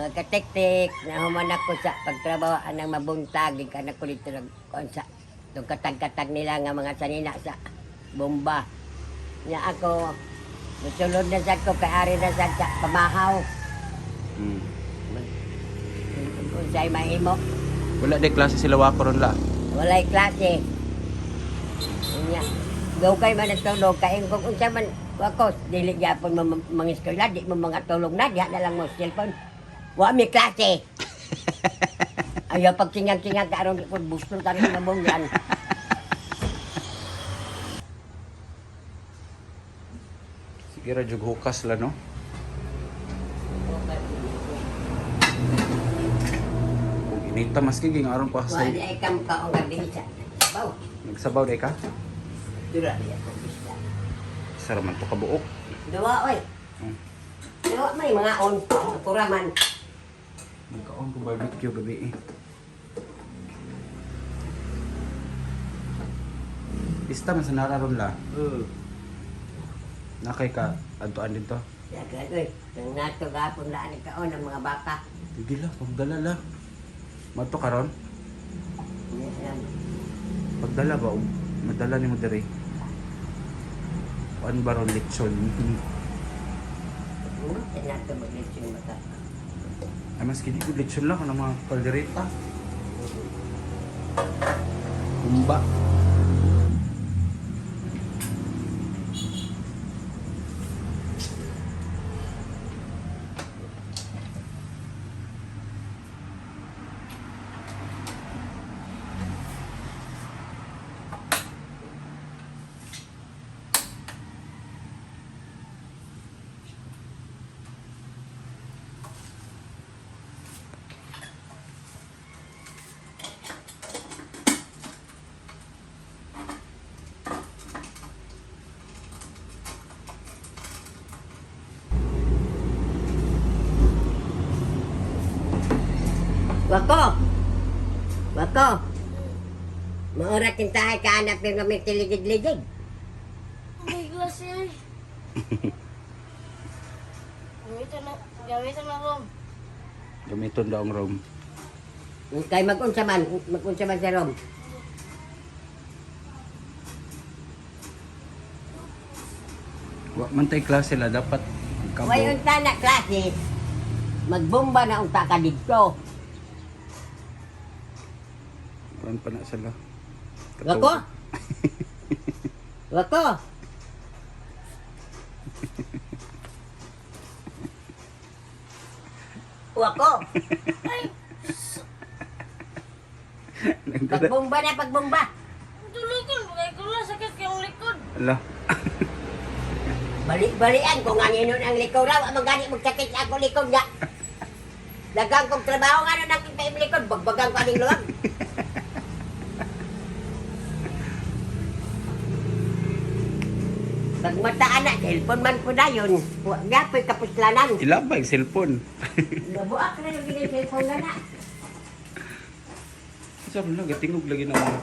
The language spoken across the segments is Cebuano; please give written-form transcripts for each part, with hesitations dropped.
Mga katiktik, nahuman ako sa pagtrabaho anang mabuntag, gikan ako dito nag kuan sa itong katag-katag nila nga mga sanina sa bomba. Nya ako, musulod na sad ko, kay ari na sad sa pamahaw. Unsay mahimo, Wala day klase sila wako ron la. walay klase. Nya, dugay man ang tulog, kay kung unsa man ako, dili gyapon mo mangiskwela, di mo mga tulog na, diha na lang mo cellphone. Wa mi klase. Ayaw pag tingang-tingang ka aron ko busto tayo mabong yan. Sige ra jug hukas la no. Kung inita maski ging aron pa Wa sa di ay kam kaong gabi sa baw. nagsabaw day ka. Dura di ako isda. Isa ra man to kabuok. Duwa oy. Duwa may mga on, pura man. Nagkaon ko barbecue gabi eh. Pista man sa nararon la. Nakay ka adtuan dito. Dagan oy, nang nato gapon laan ni kaon ang mga baka. Sige la, pagdala la. Madto karon? Hindi alam. Pagdala ba? Madala nimo diri. Kuan ba ron lechon? Nato maglitsyon mata. Ay, maski di ko lechon lang ng mga kaldereta. Kumba. Wako! Wako! Maura kintahay ka anak pero may tiligid-ligid. May klase ay. Gamitan na, gamitan na room. Gamiton daw ang room. Kay magunsa man sa rom. Wa man tay klase la dapat kabo. Way unta na klase, magbomba na unta ka didto. Kuan pa na sila. Wako! Wako! Wako! Nagdala. Pagbomba na, pagbomba! Tulungan, bagay ko na, sakit kayong likod. Ala. Balik-balian kung ang inon ang likaw raw, ang gani magsakit sa ako likod nga. Dagang kong trabaho nga nun ang kita likod, bagbagang ko aning luwag. Pag mataan na, cellphone man po na yun. Wa nga po'y kapuslanan. Ilabay cellphone. Nabuak na yung ginay cellphone na na. Sa lang gatingog lagi na mga.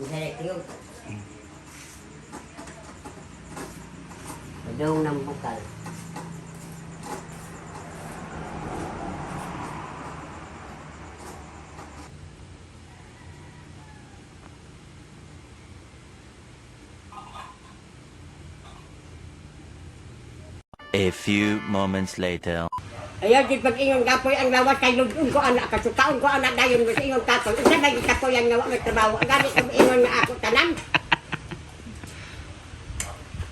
Hindi, tingog. Padung ng bukal. A few moments later. Ayaw, di pag ingon kapoy ang lawas kay lugong ko anak, kasukaon ko anak dayon ko sa ingon kapoy. Unsa may kapoy ang nga wa may trabaho? Ang gani ko ingon nga ako tanan.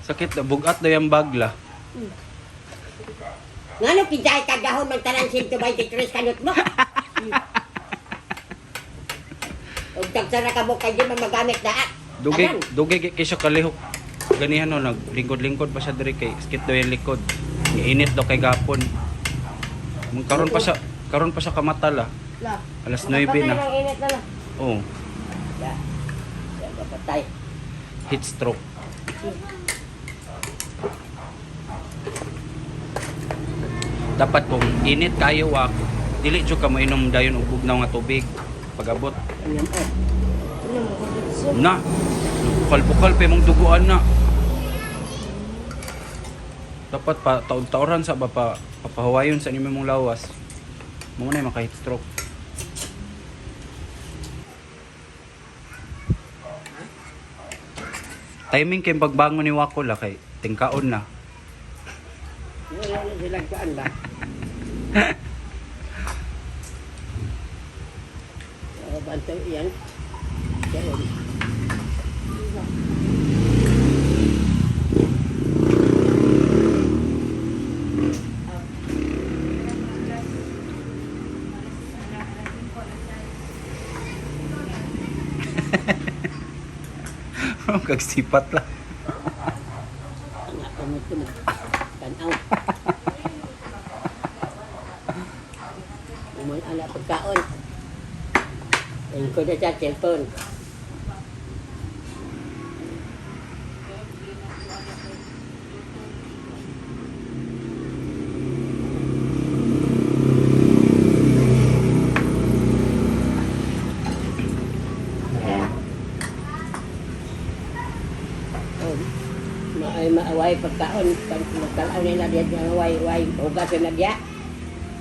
Sakit na bugat na yung bagla. Ngano kiday ka gahon man tanan 123 kanot mo? Ug tagsara ka mo kay di man magamit daat. Dugay Tanan. dugay kay siya kalihok. Ganihan no naglingkod-lingkod pa siya diri kay sakit daw yung likod. Niinit daw kay gapon. Mung karon pa siya kamatala. La. Alas 9 na. Ang init na lang. Oh, Ya. Ya patay. heat stroke. Dapat kung init kayo wa dili jud ka moinom dayon og bugnaw nga tubig pagabot. Ano eh? Ano mo, kondensyo? Na. Bukal-bukal pa imong duguan na. Dapat pa taon-taoran sa ba pa papahawayon sa inyo mong lawas. Mo na maka heat stroke. Timing kay pagbangon ni Wako la kay tingkaon na. Wala na silang kuan ba? Oh, bantay yan. Kaya, Kagsipat lang. ang ako mo ito tanaw. Umay ala pagkaon. Ayun ko na sa cellphone. Oh, maay maaway pagkaon pag magtalaw nila diya diya way way hugas na diya.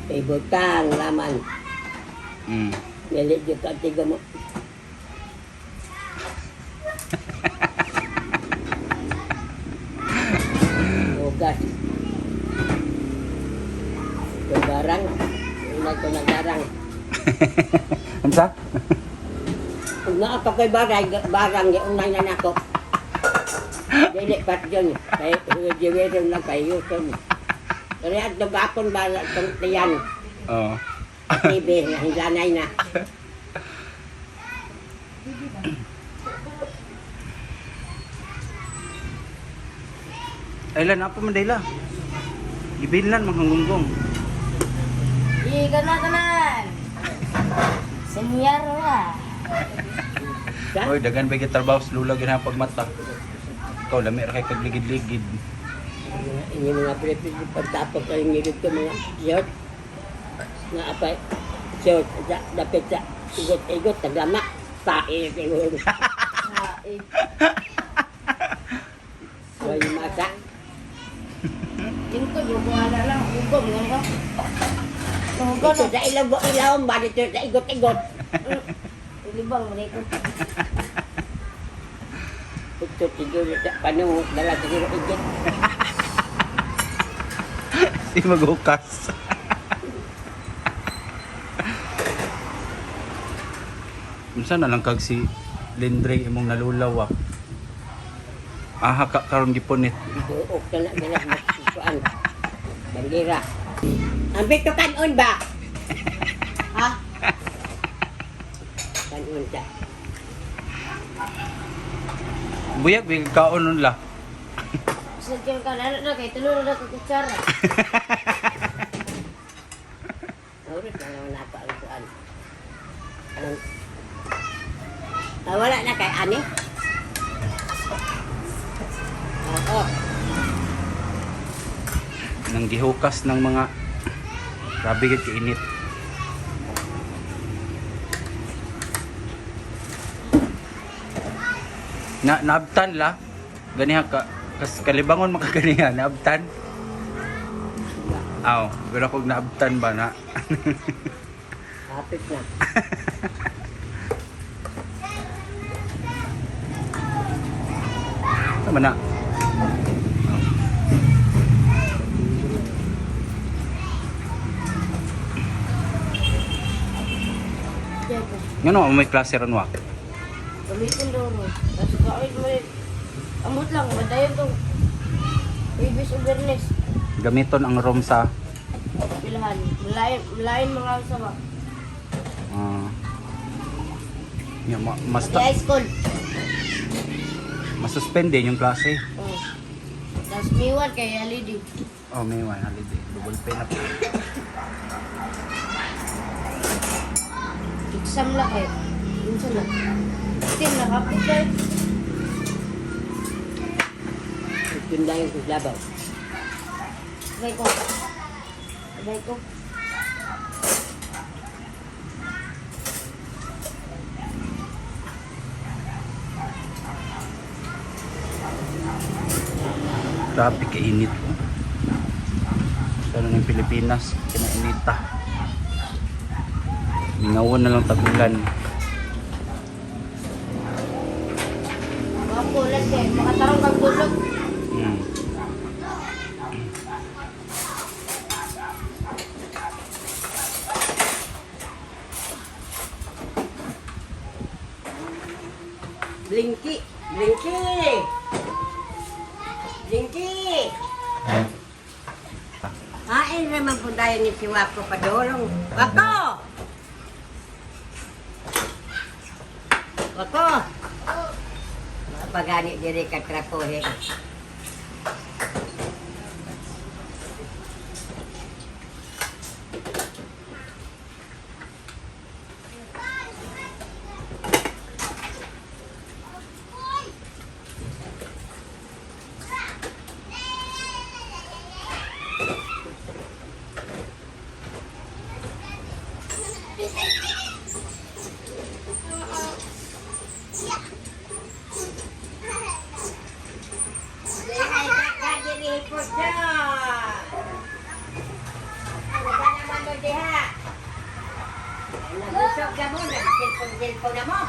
Ibutang laman. Dili jud ka tigo mo. Hugas. Yung barang, una ko nagdarang. Unsa? Kung naa pa ko'y barang, barang, unay na nako. Dili pat yun. Kay jiwirin lang kay Yuson. Kaya at nagapon ba itong tiyan, Oo. TV, na hilanay na. Ay lan apa man dayla. Gibilan mga gunggong. Di ka na tanan. Senyar wa. Sa? Oy, dagan ba gyud trabaho sa lula ginahang pagmata. Ikaw lami ra kay kagligid-ligid. Ini mga Pilipino, pagtapos ay ngilid ko mga siyot. Nga apay, siyot, dapit sa igot-igot, taglama. Pae, siguro. Sae. Way masa. Lingkod yung kuha lang. Ugom nga ka. Ugom Ito na. sa ilaw, ilaw, ba dito sa igot-igot. Libang mo ko. Ito siguro sa panungot, dala siguro igot. Si maghukas. Unsa na lang kag si Lindring imong nalulaw ah. Aha ka karon gipunit. Buok na na dala magsusuan. Bandera. Ang bito kanon ba? Ha? Kanon siya. Buyag big kaon nun la. Sa tiyan ka na na kay tulo na ka kutsara. Oras na naman ako ang kuan. Anong... Ah, wala na kay ani? Oo. Nang gihukas ng mga grabe gid kainit. Na naabtan la ganiha ka kas kalibangon makaganiha naabtan. Aw, pero kog naabtan ba na? Hapit na. Tama na. Diyan ko. Ngano may klase ron wa? Gamitin daw ro. Tapos kaoy mo rin. Amot lang, madayon tong Ibis o Bernes. Gamiton ang room sa Pilahan. Malain, malain mga usawa. ah uh, ma, mas Di high school. masuspend din yung klase. Oh. Tapos miwan kay holiday. Oh, may one holiday. Double pay na po. Exam lang kay. Unsa na? Team na kapit kay. Tunda yung kuslabaw. Sabay ko. Sabay ko. Grabe kainit. Oh. Ano ng Pilipinas, kinainita. Mingawan na lang tagulan. Mga kulat kay makatarong kag tulog. Blinky! Blinky! Blinky! Ain naman po tayo ni si Wako padulong. Wako! Wako! Pagani diri ka trapohe. Dili ka diri po siya. Ano ba naman mo diha? Nagusok ka mo, nag-cellphone-cellphone na mo.